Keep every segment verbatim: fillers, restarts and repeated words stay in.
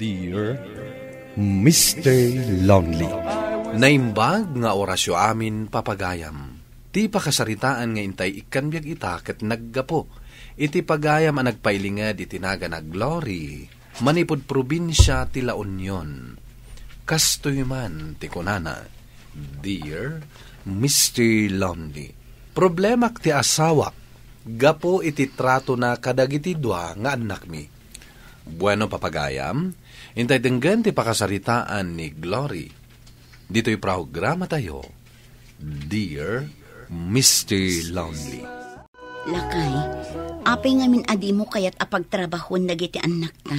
Dear Mister Lonely. Naimbag nga orasyo amin, papagayam. Ti pakasaritaan nga intay ikkan biag ita ket naggapu iti pagayam a nagpailinged iti nagan a Glory manipud probinsia ti La Union. Kastoy man ti kunana, "Dear Mister Lonely, problemak ti asawak gapu iti tratona kadagiti dua nga annakmi." Bueno, papagayam, intay denggen ti pakasaritaan ni Glory. Ditoy programatayo, Dear Mister Lonely. Lakay, apay ngamin a dimo kayat a pagtrabahoen dagiti annakta?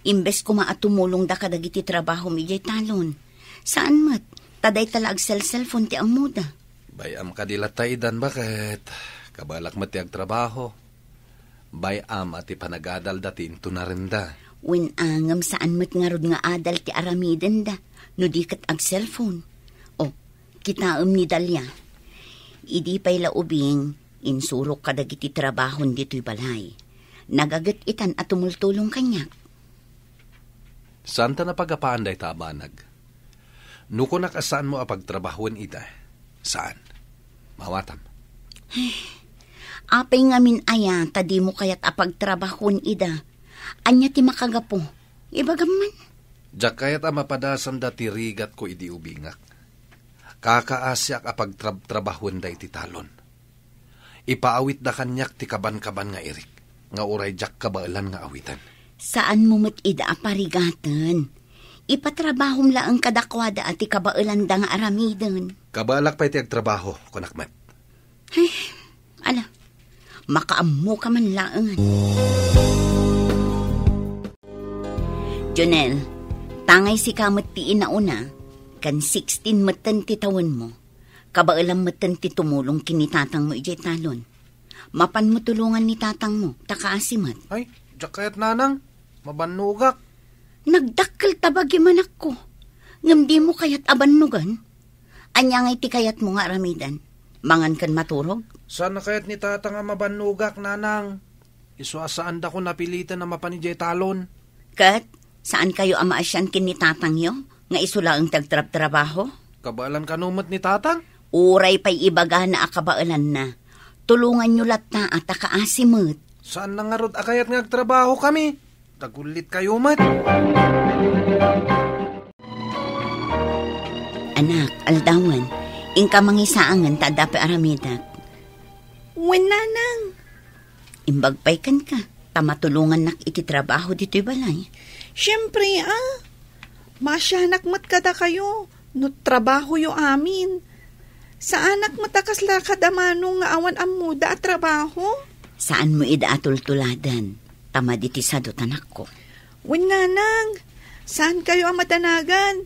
Imbes koma a tumulongda kadagiti trabahom idiay talon. Saan met, ta dayta la agselselfon ti ammoda. Bay-am kadi latta idan, baket kabaelak met ti agtrabaho. Bay-am a ti panagadalda ti intunarenda. Wen, ngem saan met ngarud nga adal ti aramidenda no di ket agselfon. O, kitaem ni Dalia. Idi pay la ubing, insurok kadagiti trabahon ditoy balay. Nagaget itan a tumultulong kaniak. Saanta napagapaan dayta a banag. No kunak a saanmo a pagtrabahoen ida, saan. Maawatam. Apay ngamin aya ta dimo kayat a pagtrabahoen ida? Ania ti makagapu? Ibagam man. Diak kayat a mapadasanda ti rigatko idi ubingak. Kakaasiak a pagtrabtrabahoenda iti talon. Ipaawitda kaniak ti kabankaban nga irik, nga uray diak kabaelan nga awiten. Saanmo met ida a parigaten. Ipatrabahom laeng kadakuada a ti kabaelanda nga aramiden. Kabaelak pay ti agtrabaho, kunak met. Ay, ala, makaammoka man laengen. Jonel, tangay sika met ti inauna, ken sixteen metten ti tawenmo. Kabaelam metten ti tumulong ken ni tatangmo idiay talon. Mapanmo tulongan ni tatangmo, ta kaasi met. Ay, diak kayat, nanang. Mabannogak. Nagdakkel ta bagim, anakko. Ngem dimo kayat a bannogan? Ania ngay ti kayatmo nga aramiden? Mangan ken maturog? Saan a kayat ni tatang a mabannogak, nanang. Isu a saandakon a piliten a mapan idiay talon. Ket, saankayo a maasian ken ni tatangyo nga isu laeng ti agtrabtrabaho? Kabaelan kano met ni tatang? Uray pay ibagana a kabaelanna, tulonganyo latta a ta kaasi met. Saanna ngarud a kayat nga agtrabahokami? Tagulitkayo met. Anak, aldawen, inka mangisaangen ta adda pay aramidek. Wen, nanang. Imbag pay kenka, ta matulongannak iti trabaho ditoy balay. Siempre, a. Maasianak met kadakayo, no trabahoyo amin. Saanak met a kasla kadamano nga awan ammoda a trabaho. Saanmo ida a tultuladen, ta madi ti sadut, anakko. Wen, nanang, saankayo a madanagan.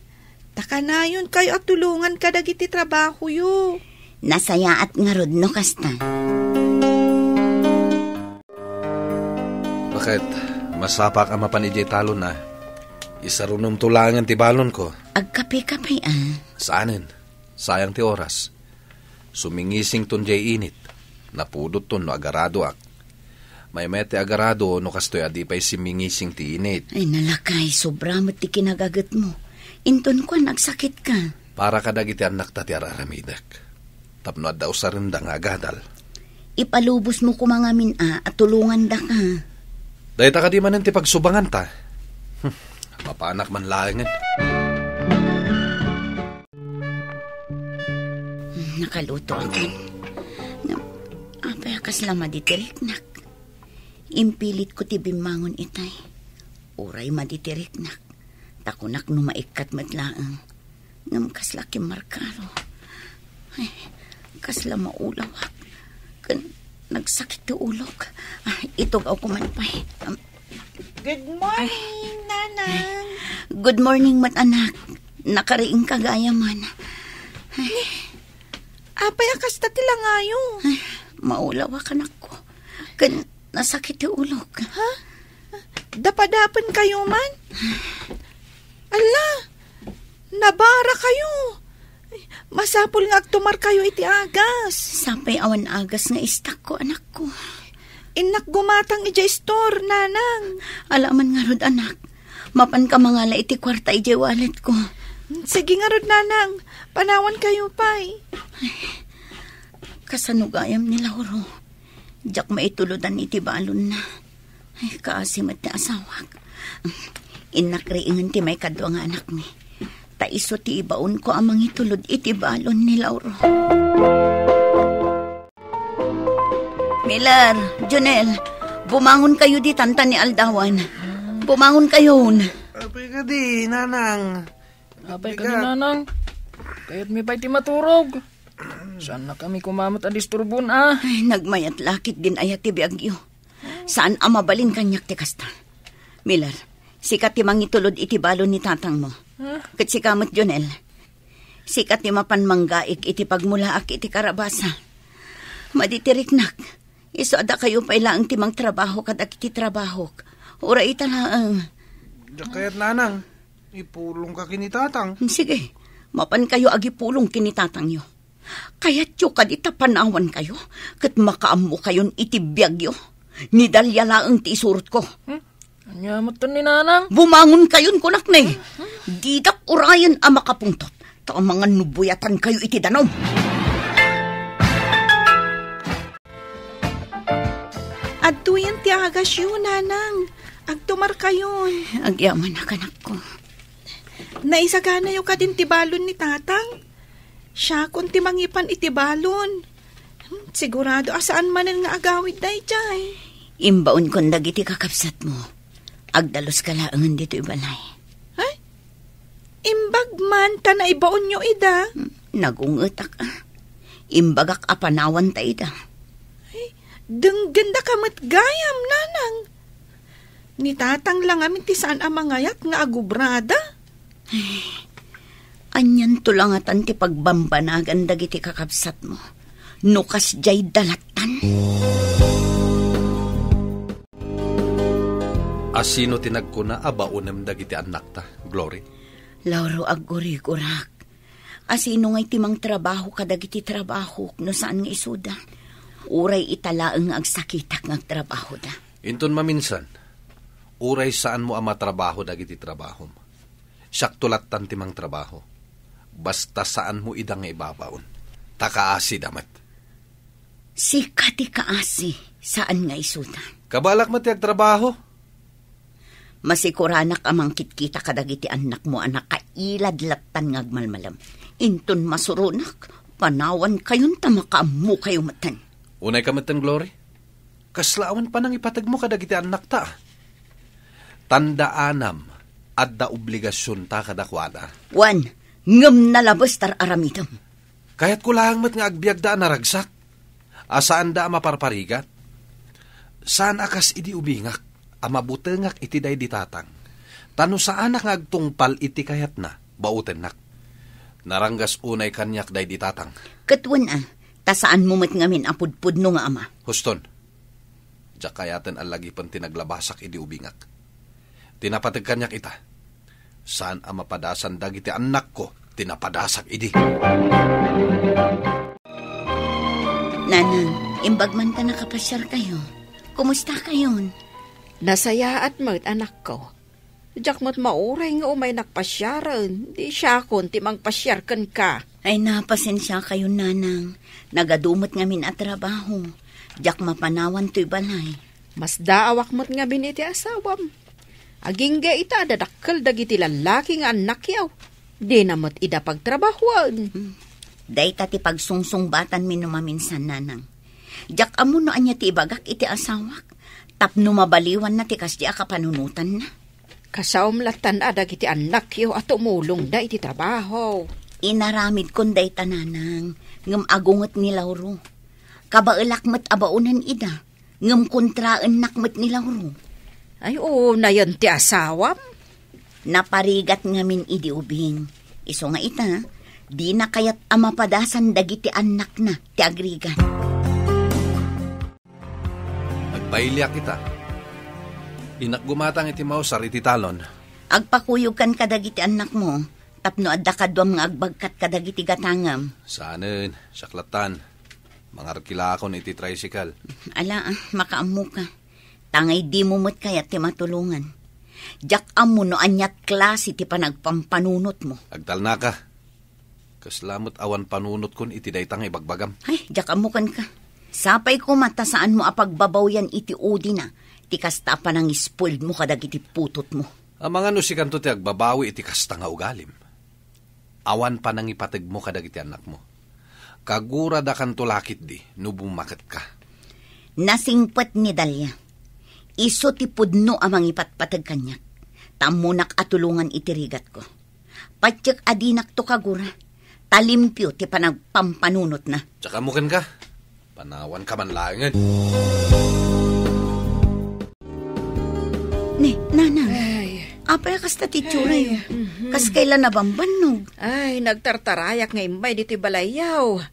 Ta kanayonkayo a tulongan kadagiti trabahoyo. Nasayaat ngarud no kasta. Baket, masapak a mapan idiay talon a. Isarunomto laengen ti balonko. Agkape-kape, a. Saanen. Sayang ti oras. Sumingisington diay init. Napudotton no agaradoak. Maymayat ti agarado no kastoy a di pay simmingising ti init. Ay, nalakay, sobra met ti kinagagetmo. Inton kuan, agsakitka. Para kadagiti annakta ti ar-aramidek. Tapno adda usarenda nga agadal. Ipalubosmo koma ngamin a, a tulongandaka. Dayta kadi manen ti pagsubanganta. Hmm, mapanak man laengen. Hmm, nakaluto ako. Ngem, apay a kasla maditiriknak? Impilitko ti bimmangon itay. Uray maditiriknak. Ta kunak no maikkat met laeng. Ngem kasla kimmarkaro. Ay, kasla maulawak. Ken nagsakit ti ulok. Ah, itugawko man pay. Um, Good morning, Nanang. Good morning met, anak. Nakariingka gayam. Apay a kasta ti langayo? Ay, maulawak, anakko. Ken nasakit ti ulok. Ha? Dapadapenkayo man? Ala, nabarakayo. Masapul nga agtumarkayo iti agas. Sapay awan agas nga istakko, anakko. Innak gumatang idiay store, nanang. Ala man ngarud, anak. Mapanka mangala iti kuarta idiay walletko. Sige ngarud, nanang. Panawankayo pay. Kasano gayam ni Lauro? Diak maitulodan iti balonna. Ay, kaasi met ti asawak. Innak riingen ti maikadua nga anakmi. Ta isu ti ibaonko a mangitulod iti balon ni Lauro. Miller, Jonel, bumangon kayo ditan ta ni aldawan. Bumangon kayon. Apay kadi, nanang. Apay kadi, nanang. Kayatmi pay ti maturog. Saan na kami kumamat a disturbon, a? Ay, nagmayat lakit din ayat ti biagyo. Saan a mabalin kaniak ti kasta. Miller, sika ti mangitulod iti balon ni tatangmo. Ah. Ket sika met, Jonel. Sika ti mapan manggaik iti pagmulaak iti karabasa. Madi ti riknak. Isu a dakayo pay laeng ti mangtrabaho kadagiti trabahok. Uray ita laeng. Diak kayat, nanang. Ipulongka ken ni tatang. Sige, mapan kayo agipulong ken ni tatangyo. Kayatyo kadi ta panawankayo, ket makaammokayon iti biagyo. Ni Dalia laeng ti isurotko. Hmm? Ania met ni nanang? Bumangon kayon, kunak ne. Didak urayen a makapungtot, ta amangan no buyatan kayo iti danum. Adtoyen ti agasyo, nanang. Agtumar kayon. Agyamanak, anakko. Naisaganayo kadin ti balon ni tatang? Siakon ti mangipan iti balon. Hmm, sigurado a saan manen nga agawid daydiay. Imbaonkon dagiti kakabsatmo. Agdaluska laengen ditoy balay. Ay, imbag man ta naibaonyo ida. Hmm, nagungetak, a. Imbagak a panawanta ida. Ay, denggenda ka met gayam, nanang. Ni tatang la ngamin ti saan a mangayat nga agubrada. Ay, anianto la ngatan ti pagbambanagan dagiti kakabsatmo? No kasdiay dalattan. Asino ti nagkuna a baonem dagiti annakta, Glory? Lauro, aggurigurak. Asino ngay ti mangtrabaho kadagiti trabahok no saan nga isuda? Uray ita laeng nga agsakitak nga agtrabahoda. Inton maminsan, uray saanmo a matrabaho dagiti trabahom. Siakto lattan ti mangtrabaho. Basta saanmo ida nga ibabaon. Ta kaasida met. Sika ti kaasi, saan nga isuda. Kabalak met ti agtrabaho. Masikuranak a mangkitkita kadagiti annakmo a nakailad lattan nga agmalmalem. Inton masuronak, panawankayon ta makaammokayo metten. Unayka metten, Glory? Kasla awan panangipategmo kadagiti annakta. Tandaanam, adda obligasionta kadakuada. Wen, ngem nalabes ta ar-aramidem. Kayatko laeng met nga agbiagda a naragsak, a saanda a maparparigat. Saan a kas idi ubingak a mabutengak iti daydi tatang, ta no saanak nga agtungpal iti kayatna, baotennak. Naranggas unay kaniak daydi tatang. Ket wen a, ta saanmo met ngamin a pudpudno nga ama. Huston. Diak kayaten a lagipen ti naglabasak idi ubingak. Ti napateg kaniak ita, saan a mapadasan dagiti annakko ti napadasak idi. Nanang, imbag man ta nakapasiarkayo. Kumustakayon? Nasayaat met, anakko. Diak met mauray nga umaynak pasiaren, di siakon ti mangpasiar kenka. Ay, napasensiakayon, nanang. Nagadu met ngamin a trabaho. Diak mapanawan toy balay. Masdaawak met ngamin iti asawam. Agingga ita a dadakkel dagiti lallaki nga annakyo. Dina met ida pagtrabahoen. Hmm. Dayta ti pagsungsungbatanmi no maminsan, nanang. Diak ammo no ania ti ibagak iti asawak tapno mabaliwanna ti kasdi a kapanunotanna. Kasaom lattan a dagiti annakyo a tumulongda iti trabaho. Inaramidkon dayta, nanang, ngem agunget ni Lauro. Kabaelak met a baonen ida, ngem kontraennak met ni Lauro. Ay, unayen ti asawam. Naparigat ngamin idi ubing. Isu nga ita, dina kayat a mapadasan dagiti annakna ti agrigat. Agpailiak ita. Innak gumatang iti mausar iti talon. Agpakuyogkan kadagiti annakmo, tapno adda kaduam nga agbagkat kadagiti gatangam. Saanen, siak lattan. Mangarkilakon iti tricycle. Ala, ah, makaammoka. Tangay dimo met kayat ti matulongan. Diak ammo no aniat klase ti panagpampanunotmo. Agtalnaka. Kasla met awan panunotkon iti dayta nga ibagbagam. Ay, diak ammo kenka. Sapay koma ta saanmo a pagbabawyan iti udina ti kasta a panangispoiledmo kadagiti putotmo. Amangan no sikanto ti agbabawi iti kasta nga ugalim. Awan panangipategmo kadagiti annakmo. Kaguradakanto la ketdi no bummaketka. Nasingpet ni Dalia. Isu ti pudno a mangipatpateg kaniak. Ta ammonak a tulongan iti rigatko. Patiek a dinakto kagura, ta limpio ti panagpampanunotna. Diak ammo kenka. Panawanka man laengen. Ni, Nanang. Ay. Apay a kasta ti itsurayo? Ay, mhm. Kas kayla nabambannog? Ay, nagtartarayak nga immay ditoy balayyo.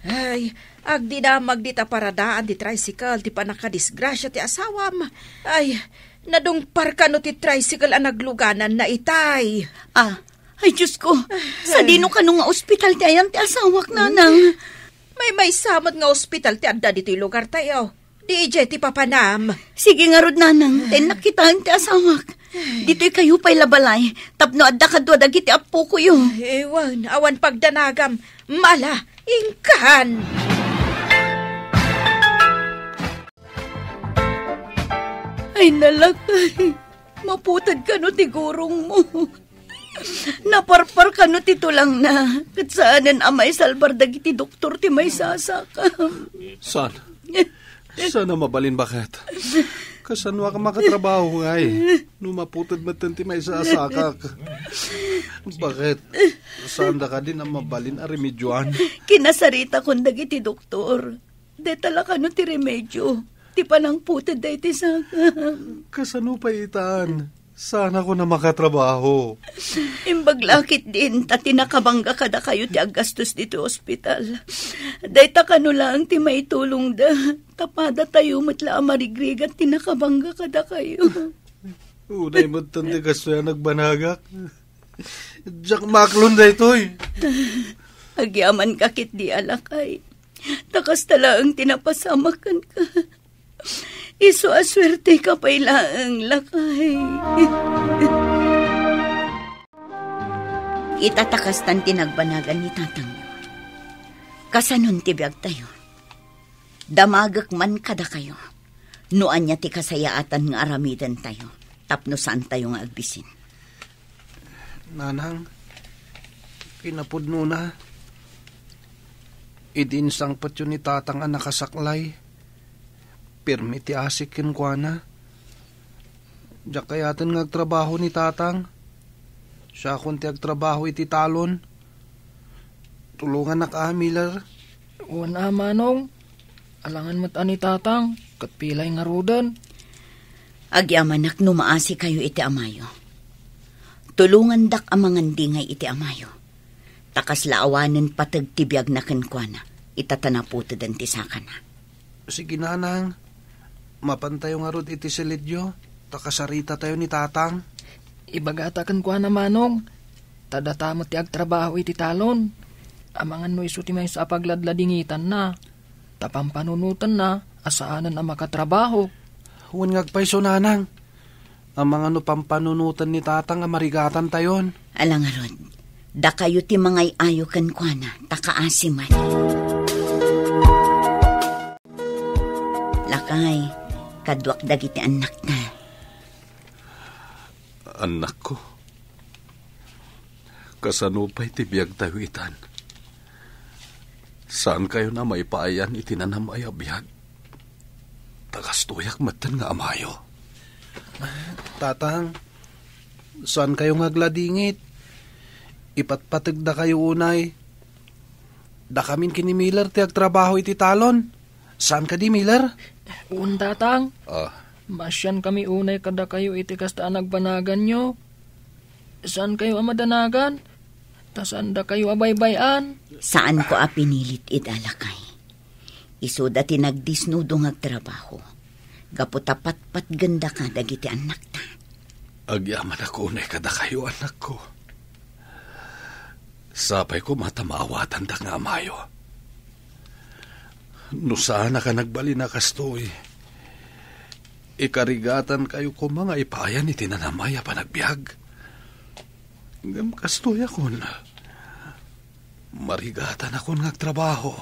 Ay, agdidamag dita paradaan ti tricycle ti pannakadisgrasia ti asawam. Ay, nadungpar kano ti tricycle a naglugananna itay. Ah, ay, Diyos ko. Sadino kano nga ospital ti ayan ti asawak, Nanang? Maymaysa met nga ospital ti adda ditoy lugartayo. Di idiay ti papanam. Sige ngarud, Nanang, ta innak kitaen ti asawak. Ditoy kayo pay la balay, tapno adda kadua dagiti appokoyo. Ay, wen, awan pagdanagam. Mala, inkan! Ay, nalakay. Maputed kano ti gurongmo. Naparpar kano ti tulangna, ket saanen a maisalbar dagiti doktor ti maisasaka. Saan? Saan a mabalin, baket? Kasano a makatrabaho ngay? No maputed metten ti maisasakak. Baket? Saanda kadi a mabalin a remedioan? Kinasaritakon dagiti doktor. Deta la kano ti remedio ti panangputed daytoy saka. Kasano pay itan? Saanakon a makatrabaho. Imbag la ketdin ta ti nakabangga kadakayo ti aggastos ditoy ospital. Dayta kano laeng ti maitulongda. Ta padatayo met la a marigrigat ti nakabangga kadakayo. Unay metten ti kastoy a nagbanagak. Diak maaklon daytoy. Agyamanak ketdi a lakay. Ta kasta laeng ti napasamak kenka. Isu a suerteka pay laeng, lakay. Ita ta kastan ti nagbanagan ni tatangyo. Kasanon ti biagtayo? Damagek man kadakayo no ania ti kasayaatan nga aramidentayo tapno saantayo nga agbisin. Nanang, kinapudnona, idi insangpetyo ni Tatang a nakasaklay, pirmi ti asik kenkuana. Diak kayaten nga agtrabaho ni Tatang. Siakon ti agtrabaho iti talon. Tulongannak a, Miller. Wen a, Manong. Alangan met a ni Tatang, ket pilay ngaruden. Agyamanak no maasikayo iti amayo. Tulongandak a mangandingay iti amayo. Ta kasla awanen pateg ti biagna kenkuana, ita ta naputeden ti sakana. Sige, Nanang. Mapantayo ngarud iti silidyo, ta kasaritatayo ni Tatang. Ibagata kenkuana, Manong, ta data met ti agtrabaho iti talon. Amangan no isu ti maysa a pagladladingitanna, ta pampanunotenna a saanen a makatrabaho. Wen nga agpayso, Nanang. Amangan no pampanunoten ni Tatang a marigatantayon. Ala ngarud, dakayo ti mangay-ayo kenkuana, ta kaasi met. Lakay, kaduak dagiti annakta. Annakko, kasano pay ti biagtayo itan? Saankayon a maipaayan iti nanam-ay a biag? Ta kastoyak metten nga amayo. Tatang, saankayo nga agladingit. Ipatpategdakayo unay. Dakamin ken ni Miller ti agtrabaho iti talon. Saan kadi, Miller? Wen, Tatang. Ah. Maasiankami unay kadakayo iti kasta a nagbanaganyo. Saankayo a madanagan, ta saandakayo a baybay-an. Saanko a pinilit ida, lakay. Isuda ti nagdisnudo nga agtrabaho, gapu ta patpatgendaka dagiti annakta. Agyamanak unay kadakayo, annakko. Sapay koma ta maawatandak nga amayo. No saanak a nagbalin a kastoy, Ikarigatankayo koma nga ipayan iti nanamay a panagbiag. Ngem kastoy akon, marigatanakon nga agtrabaho.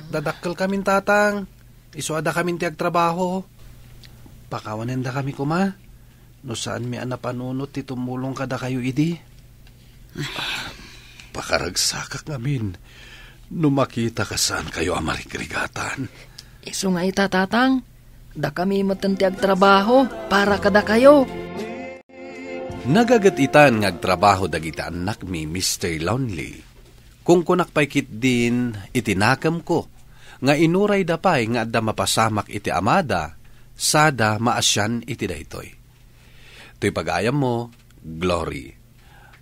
Dadakkelkamin, Tatang. Isu a dakamin ti agtrabaho. Pakawanendakami koma, no saanmi a napanunot ti tumulong kadakayo idi. Pakaragsakak ngamin no makitak a saankayo a marigrigatan. Isu nga ita, Tatang, dakami metten ti agtrabaho para kadakayo. Nagaget itan nga agtrabaho dagiti annakmi, Mister Lonely. Kunkunak pay ketdin iti nakemko nga inurayda pay nga adda mapasamak iti amada, sada maasian iti daytoy. Toy pagayammo, Glory.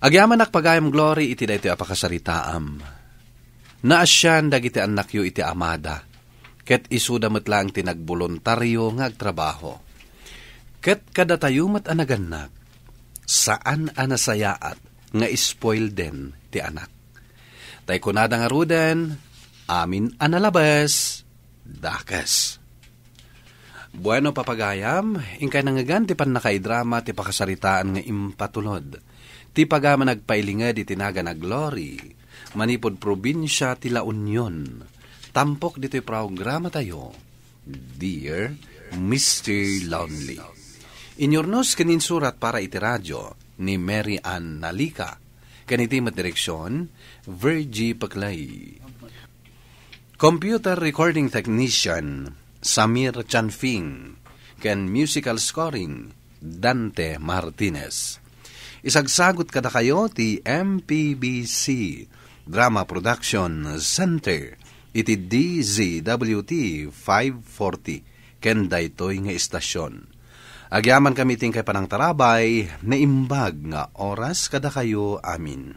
Agyamanak pagayam, Glory, iti daytoy a pakasaritaam. Naasian dagiti annakyo iti amada, ket isuda met laeng ti nagboluntario nga agtrabaho. Ket kadatayo met a nagannak, saan a nasayaat nga spoilden ti anak. Tay kunada ngaruden, amin a nalabes, dakes. Bueno, papagayam, inkay nangngegan ti pannakaidrama ti pakasaritaan nga impatulod. Ti pagayam a nagpailinged iti nagan a Glory, manipud probinsia ti La Union. Tampok ditoy programatayo, Dear Mister Lonely. Inyurnos ken insurat para iti radio ni Mary Ann Nalica. Ken iti met direksion, Virgie Paclay. Computer recording technician, Samir Chanfing, ken musical scoring, Dante Martinez. Isagsagut kadakayo ti M P B C Drama Production Center iti D Z W T five forty ken daytoy nga istasyon. Agyamankami iti inkay panangtarabay, naimbag nga oras kadakayo amin.